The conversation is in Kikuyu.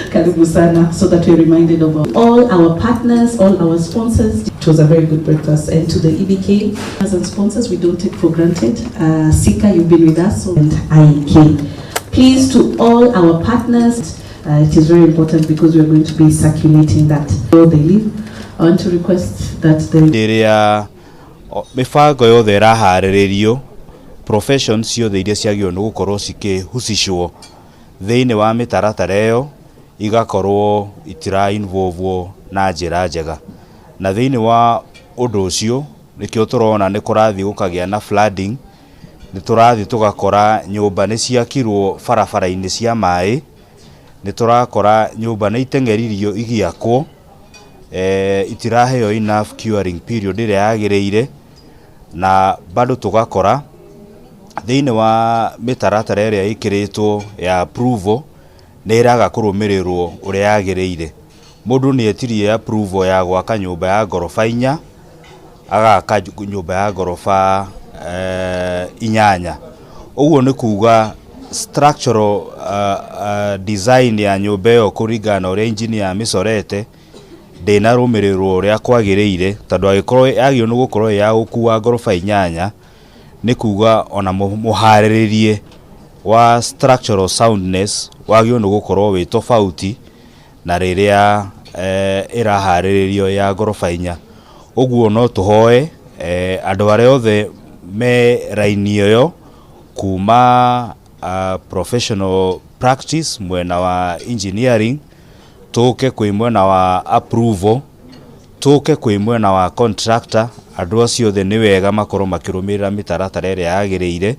Karibu sana, so that we're reminded of all our partners, all our sponsors. It was a very good breakfast. And to the EBK and sponsors, we don't take for granted. Sika, you've been with us, and IK. Please, to all our partners, it is very important because we are going to be circulating that. Before they leave, I want to request that the Rĩrĩa mĩbango yothe ĩraharĩrĩrio, profession ciothe iria ciagĩrĩirwo nĩ gũkorwo cikĩhusishwo thĩinĩ wa mĩtaratara ĩyo igakorwo itira involve na njĩra njega. Na thĩinĩ wa ũndũ ũcio nĩkĩo tũrona nĩ kũrathiĩ gũkagĩa na flooding. Nĩ tũrathiĩ tũgakora nyũmba nĩ ciakirwo barabara-inĩ cia maĩ, nĩ tũrakora nyũmba nĩ iteng'eririo igĩakwo, itiraheo enough curing period ĩrĩa yagĩrĩire. Na bado tũgakora thĩinĩ wa mĩtaratara ĩrĩa ĩkĩrĩtwo ya approval nĩ ĩraga kũrũmĩrĩrwo ũrĩa yagĩrĩire. Mũndũ nĩ etirie approval ya gwaka nyũmba ya ngoroba 4, agaka nyũmba ya ngoroba 8. Ũguo nĩ kuga structural design ya nyũmba ĩyo kũringana na ũrĩa engineer amĩcorete ndĩnarũmĩrĩrwo ũrĩa kwagĩrĩire, tondũ angĩkorwo yagĩrĩirwo nĩ gũkorwo ĩ ya gũkua ngoroba 8, nĩ kuga ona mũharĩrĩrie wa structural soundness wagĩrĩirwo nĩ gũkorwo wĩ tofauti na rĩrĩa ĩraharĩrĩrio ya ngoroba 4. Ũguo no tũhoe andũ arĩa othe me raini ĩyo kuma professional practice, mwena wa engineering, tũke kwĩ mwena wa approval, tũke kwĩ mwena wa contractor, andũ acio othe nĩ wega makorwo makĩrũmĩrĩra mĩtaratara ĩrĩa yagĩrĩire.